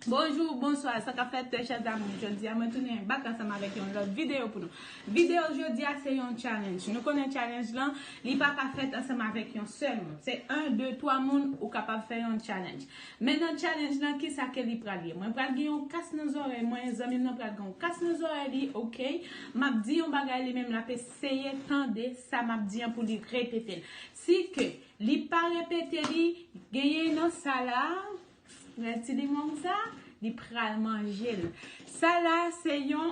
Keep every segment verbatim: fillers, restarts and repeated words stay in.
Bonjou, bonswa, sa k ap fèt, chè zanmi m? Jodi a, mwen tounen bak ansanm avèk yon lòt videyo pou nou. Videyo jodi a, se yon challenge. Nou konnen challenge lan, li pa ka fèt ansanm avèk yon sèl moun. Se en, de, twa moun, ou kapab fè yon challenge. Men nan challenge lan, kisa ke li pral ye? Mwen pral gen yon kas nan zòrèy mwen, zanmi m nan pral gen yon kas nan zòrèy li, oke? M ap di yon bagay, li menm l ap eseye tande sa m ap di an pou li repete l. Si ke li pa repete li, genyen nan sa la, wè ti limon sa, li pral manje l. Sa la, se yon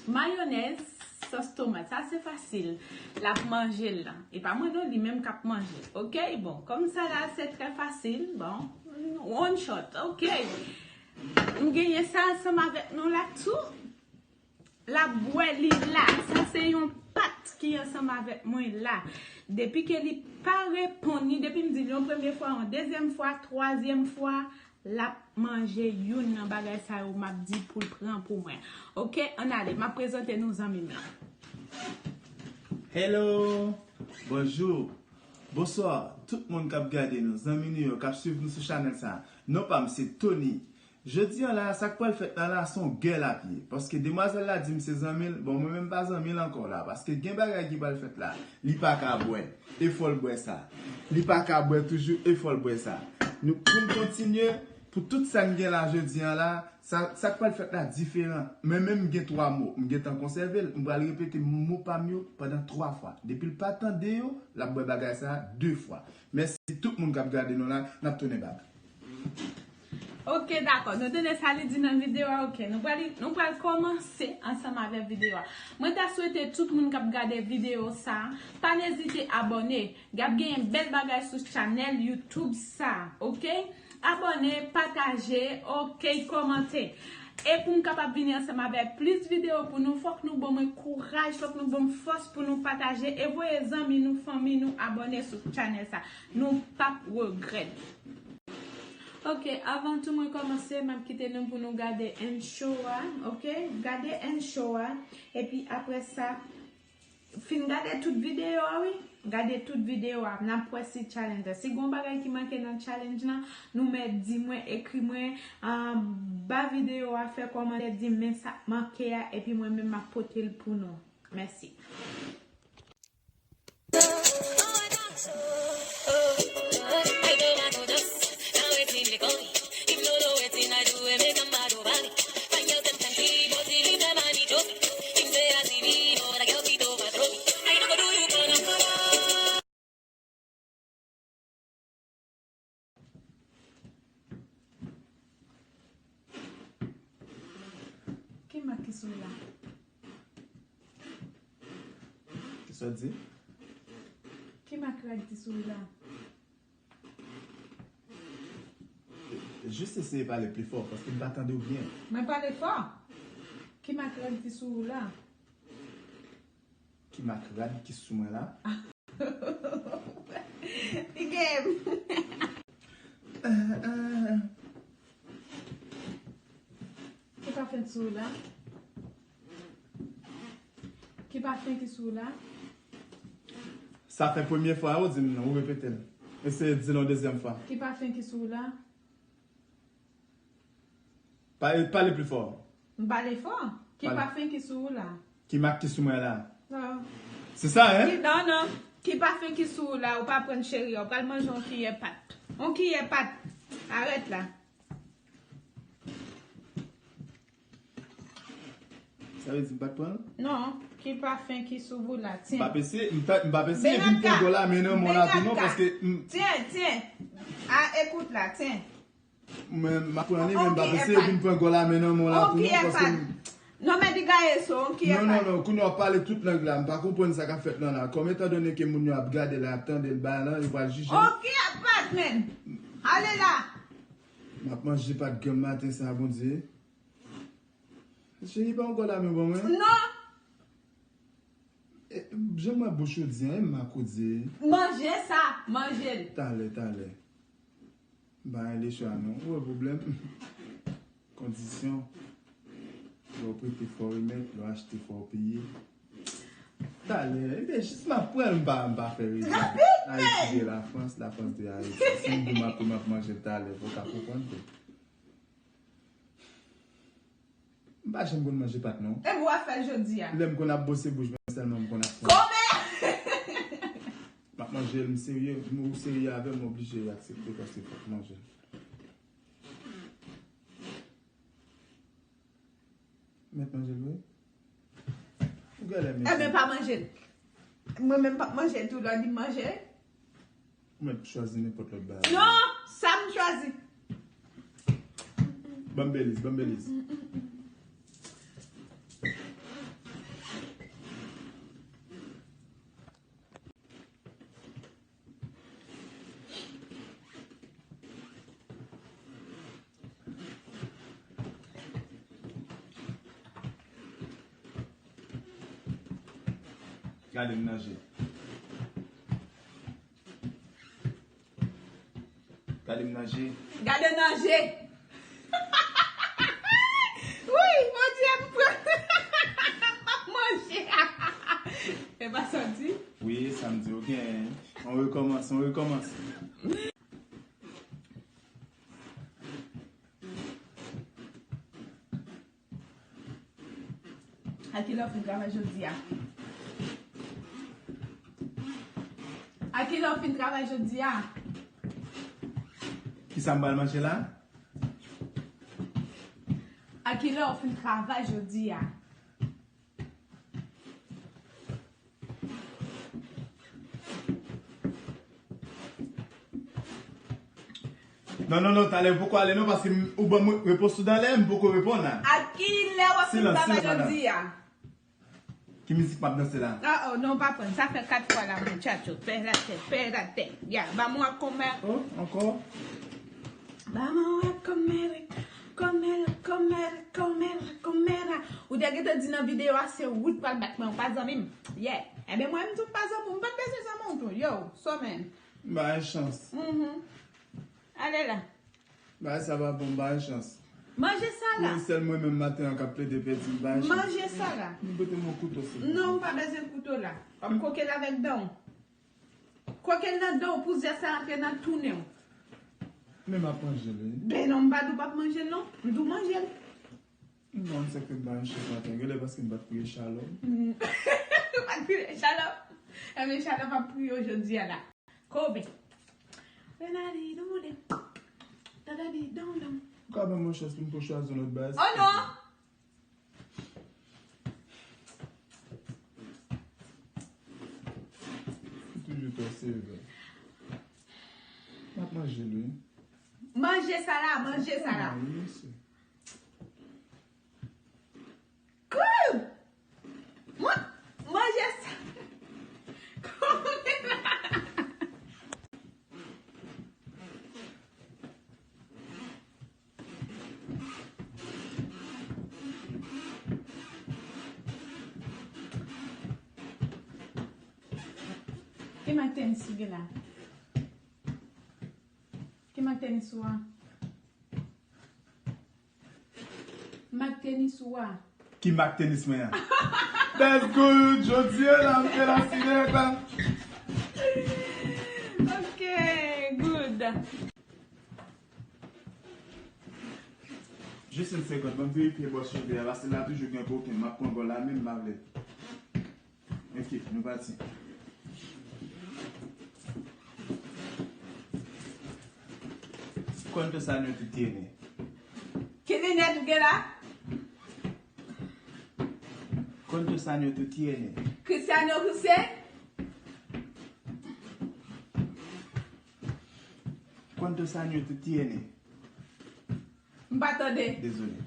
mayonèz sòs tomat. Sa, se fasil. L ap manje l la. E pa mwen non, li menm k ap manje. Oke? Bon, kòm sa la, se trè fasil. Bon, one shot. Oke. M genyen sa ansanm avèk nou la tou. L ap bwè li la. Sa se yon pat ki ansanm avèk mwen la. Depi ke li pa reponn, ni depi m di l yon premye fwa, yon dezyèm fwa, twazyèm fwa, l ap manje youn nan bagay sa yo m ap di pou l pran pou mwen. Oke, ann ale, m ap prezante nou zanmi m lan. Hello! Bonjou! Bonswa! Tout moun k ap gade nou, zanmi nou yo, k ap swiv nou sou chanèl sa. Non pa m se Tony. Jodi an la, sa k pral fèt la la, se yon gè l ap ye. Paske demwazèl la di m se zanmi l, bon, mwen menm m pa zanmi l ankò la. Paske gen bagay ki pral fèt la. Li pa ka bwè, e fò l bwè sa. Li pa ka bwè toujou, e fò l bwè sa. Nou, pou n kontinye, pou tout sa n gen la jodi an la, sa, sa k pral fèt la diferan. Mwen menm m gen twa mo, m gentan konsève l, m pral repete mo pa m yo pandan twa fwa. Depi l pa tande yo, l ap bwè bagay sa de fwa. Mèsi tout moun k ap gade nou la, n ap tounen bak. Oke, dakò. Nou tande sa li di nan videyo a, oke. Nou pral, nou pral kòmanse ansanm avèk videyo a. Mwen ta swete tout moun k ap gade videyo sa, pa n ezite abòne. Y ap genyen bèl bagay sou chanèl YouTube sa, oke? Abòne, pataje, oke, kòmante. E pou m kapab vini ansanm avèk plis videyo pou nou, fòk nou ban mwen kouraj, fòk nou ban m fòs pou nou pataje e voye zanmi nou, fanmi nou abòne sou chanèl sa. Nou p ap regrèt. Oke, avan tou mwen kòmanse, m ap kite nou pou nou gade enn show a, oke? Gade enn show a, epi apre sa, fin gade tout videyo a, wi. Gade tout videyo a, n ap wè si challenge la. Si gon bagay ki manke nan challenge lan, nou mèt di mwen, ekri mwen anba videyo a, fè kòmantè, di m men sa k manke a, epi mwen menm m ap pote l pou nou. Mèsi. Ki mak ki sou la? Kisa w di? Ki mak rad ki sou la? Jis eseye pale pli fò, paske m pa tande w byen. Mwen pale fò. Ki mak rad ki sou ou la? Ki mak rad ki sou mwen la? Li gen. Ki pafen ki sou ou la? Ki pafen ki sou ou la? Sa fè premye fwa ou di m non, ou repete l. Eseye di l yon dezyèm fwa. Ki pafen ki sou ou la? Pale, pale pli fò. M pale fò. Ki pafen ki sou ou la? Ki mak ki sou mwen la? Se sa, hein? Non, non. Ki pafen ki sou ou la? Ou pa pran cheri a. Ou pral manje yon kiyè pat. Yon kiyè pat. Arèt la. Sa vle di m pa t pran l? Non. Ki pafen ki sou ou la? Tyen. M pa pese, m pa pese vin pran gòl la men nan men w la tou non, paske. Tyen, tyen. A, ekout la, tyen. Mwen, m ap pran li, men m pa pese yo vin pran gòl la men nan men w la tou non, paske m. Non, men di gaye so, on kiyè pat. Non, non, non, kounye a w ap pale tout lang la, m pa konprann sa k ap fèt lan la. Kòm etandone ke moun yo ap gade la, y ap tande l, bagay lan, yo pral jije. On kiyè pat, men. Ale la. M ap manje pat granm maten sa, Bondye. Cheri, pa yon gòl la men ban mwen. Non. Jan m wè bouch ou di an, e m mak ou di. Manje sa, manje l. Talè, talè. M pa gen lechwa non. Ou wè pwoblèm? Kondisyon. Lè w prete fò w remèt, lè w achte fò w peye. Talè, ebyen, jis m ap pran l, m pa, m pa fè rezon. Rapid, men! Ayiti de Lafrans, Lafrans de Ayiti. Si m di w m ap, m ap manje l talè, fò w ka konprann tou. M pa janm konn manje pat, non. Epi w ap fè l jodi a. Lè m konn ap bwose bouch mwen sèlman, m konn ap pran. Kòmè! M ap manje l, m serye, m, ou serye avè m, m oblije aksepte paske fòk manje l. Mèt manje l vre? Ou genlè mete. Ebyen, pa manje l. Mwen menm p ap manje l tou, lè w di m manje l. Ou mèt chwazi nenpòt lòt bagay. Non, sa m chwazi. Ban m Beliz, ban m Beliz. Gade m nan je. Gade m nan je. Gade nan je. Wi, Bondye m pran. M ap manje. E pa sa w di? Wi, sa m di, oke. On rekòmanse, on rekòmanse. A kilè w fin travay jodi a? A kilè w fin travay jodi a? Kisa m pral manje la? A kilè w fin travay jodi a? Non, non, non, talè m poko ale non, paske m, ou ban mwen repons ou talè, m poko reponn la. A kilè w ap fin travay jodi a? Ki mizik m ap danse la? Ah, oh, non, pa pran. Sa fè kat fwa la, mwen tchatcho. Pè latè, pè latè. Ya, ba mwen ak kòmè. Oh, ankò? Ba mwen ak kòmè, kòmè, kòmè, kòmè, kòmè la. Ou te gentan di nan videyo a, se ou t pral bat mwen, ou pa zanmi m. Yeah. Ebyen, mwen menm tou m pa zanmi w, m pa t bezwen zanmi w tou. Yo, so man. M ba l chans. Mhm. Ale la. Bagay sa pa bon, m ba l chans. Manje sa la. Pou yon sèl mwen menm maten an k ap plede pèdi, m ba l chans. Manje sa la. M pote m yon kouto, silvouplè. Non, ou pa bezwen kouto la. W ap koke l avèk dan w. Koke l nan dan w pou zès la antre nan tou nen w. Men m ap manje l, wi. Ben non, m pa di w p ap manje l, non. M di w manje l. Non, se ke m ba l chans maten. Genlè paske m pa t priye Shalom. Ou pa t priye Shalom? Ebyen, Shalom ap priye w jodi a la. Kobe. Dadadi doudou. Dadadi dondon. Ou ka ban mwen chans pou m pou chwazi yon lòt bagay, silvouplè? Oh non! Ou toujou twò sevè. M ap manje l, wi. Manje sa la, manje sa la. Ah, wi, mesye. Cool! Mwen, manje sa. Kòmè la. Ki mak tenis ou gen la? Ki mak tenis ou an? Mak tenis ou a? Ki mak tenis mwen an? That's good! Jodi a la, m fè la sinèk la. Ok, good. Jis yon segond, ban m verifye bò cheve a, paske la toujou gen kokenn, m ap pran bò la, menm m pa vle. Ok, nou pati. ¿Cuántos años tú tienes? Ki linèt ou gen la? ¿Cuántos años tú tienes? Cristiano José? ¿Cuántos años tú tienes? M pa tande. Dezole.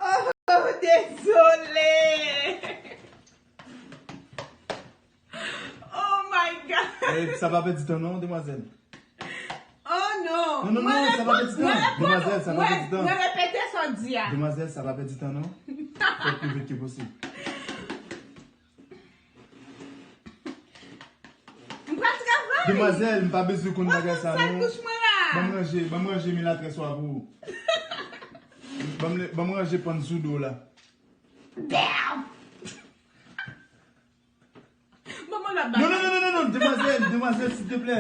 Oh, dezole. Oh my God. Eh, sa pa pèdi tan non, demwazèl. Oh non. Non, non, non, sa pa pèdi tan. Demwazèl, sa pa pèdi tan. Mwen repete sa w di a. Demwazèl, sa pa pèdi tan non. Fè l pi vit ke posib. M pral travay. Demwazèl, m pa bezwen konn bagay sa non. Ban m ranje, ban m ranje milatrès ou a pou ou. Ban m le- ban m ranje pann sou do la. Damn! Ban mwen lòt Non, non, bagay. non, non, non, non, demwazèl, demwazèl, silteplè.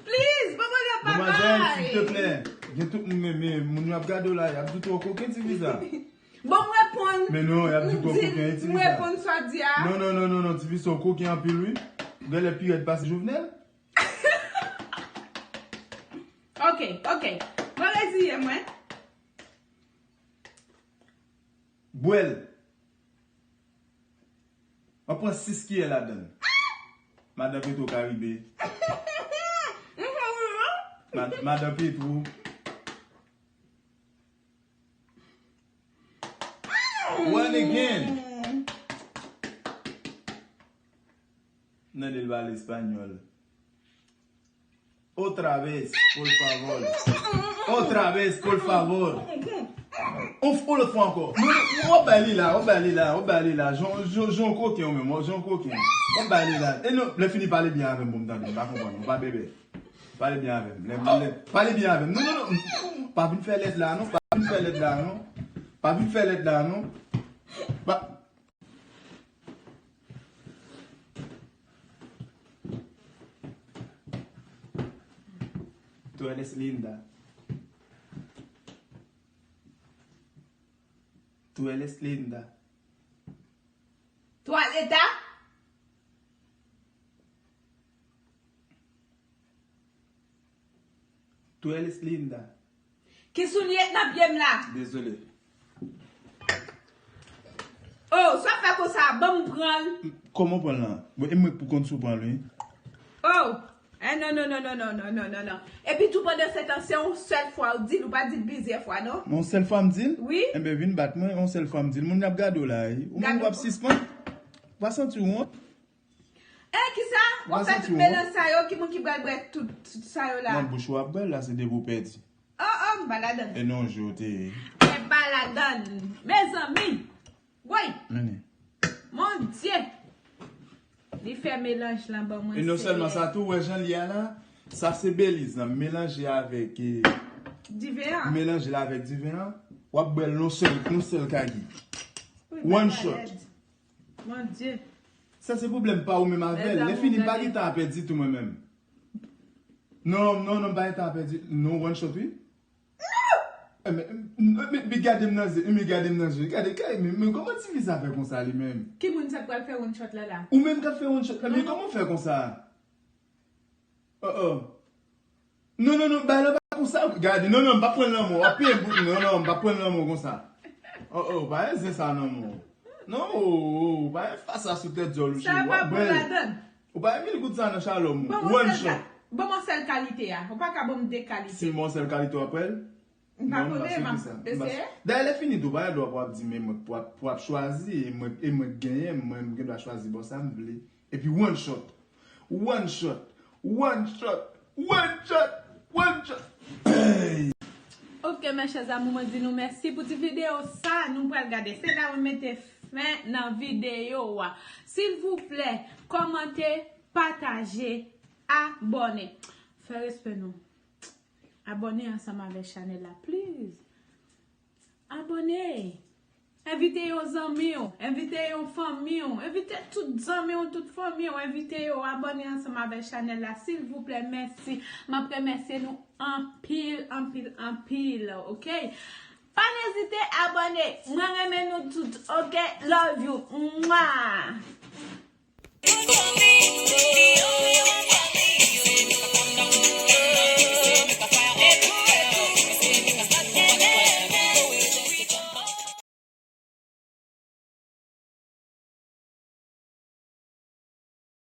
Please, ban mwen lòt Demwazèl, bagay. silteplè. Gen tout moun, men, men, moun yo ap gade w la, y ap di w twò koken, ti visa. Bon, m reponn. Men non, y ap di w twò M di- koken, ti M visa. reponn sa w di a. Non, non, non, non, non, ti visa, w koken anpil, wi. Ou genlè pi rèd pase Jovenel. Ok, ok. Mwen reziye mwen. Bwè l. Mwen pran sis kiyè ladan l. Madan Petro Karibe. Mad- Madan Petro. One again. Nan li l pale espanyòl. Otra vez, por favor. Otra vez, por favor. On, on lòt fwa ankò. Non, non, w ap bay li la, w ap bay li la, w ap bay li la. Jan, jan, jan koken ou menm, jan koken. W ap bay li la. E non, lè fini pale byen avè m pou m tande, m pa konprann, ou pa bebe. Pale byen avè m. Lè, lè, pale byen avè m. Non, non, non. Pa vin fè lèd la, non. Pa vin fè lèd la, non. Pa vin fè lèd la, non. Pa, Tú eres linda. Tú eres linda. Twaleta? Tú eres linda. Ki soulye k nan pye m la? Désolé. Oh, sa fè konsa, ban m pran l. Kòman w pran l lan? Bon, e mwen k pou konn si w pran l, wi. Oh, eh, non, non, non. Epi tou pandan se tan, se yon sèl fwa ou di l, ou pa di l plizyè fwa, non? Yon sèl fwa m di l? Wi. Enben, vin bat mwen, yon sèl fwa m di l. Moun y ap gade w la, wi. Ou menm w ap sispann? Ou pa santi w wont? Eh, kisa? W ap fè tout melanj sa yo, ki moun ki pral bwè tout, tout sa yo la? Nan bouch ou ap bwè l la, se depi w pèdi. Oh, oh, m pa ladann. E non, je te. Mwen pa ladann. Mezanmi. Woy. Mennen. Mon Dye. Li fè melanj lan ban mwen. E non sèlman sa tou, wè jan li a la, sa se beliz lan, melanje avèk e, diven an. Melanje l avèk diven an, w ap bwè l yon sèl, yon sèl kagi. One shot. Mon Dye. Sa se pwoblèm pa ou menm avè l. Lè fini, m pa gen tan a pèdi tou mwen menm. Non, non, non, m pa gen tan a pèdi. Non, one shot, wi. Eh, men, men, men, men gade m nan zye, men gade m nan zye. Gade, gade, men, men kòman ti fi sa fè konsa li menm? Ki moun sa k pral fè one shot la la? Ou menm k ap fè one shot la, men kòman w fè konsa? Oh, oh. Non, non, non, bagay la pa konsa. Gade, non, non, m pa pran l nan men w. W ap peye bout, non, non, m pa pran l nan men w konsa. Oh, oh, pa gen zen sa nan men w. Non, oh, oh, oh, pa gen fasa sou tèt dyòl ou cheri. W ap bwè l. Ou pa gen mil goud sa nan chalòm ou. One shot. Ban m yon sèl kalite a. Ou pa ka ban m de kalite. Si m yon sèl kalite w ap pran l? M pa konnen, m ap eseye. Dayè, lè fini tou, pa gen dwa pou w ap di, men mwen, pou w ap, pou w ap chwazi, e mwen, e mwen k genyen, mwen, m gen dwa chwazi bò sa m vle. Epi one shot. One shot. One shot. One shot. One shot. Hey! Ok, mes chers amours, mwen di nou mèsi pou ti videyo sa nou pral gade. Se la mwen mete fen nan videyo a. Silvouplè, kòmante, pataje, abòne. Fè respè nou. Abòne ansanm avèk chanèl la, please. Abòne. Envite yon zanmi w, envite yon fanmi w, envite tout zanmi w, tout fanmi w, envite yo abòne ansanm avèk chanèl la, silvouplè, mèsi. M ap remèsye nou anpil, anpil, anpil, ok? Pa n ezite abòne. Mwen renmen nou tout, ok? Love you. Mwah!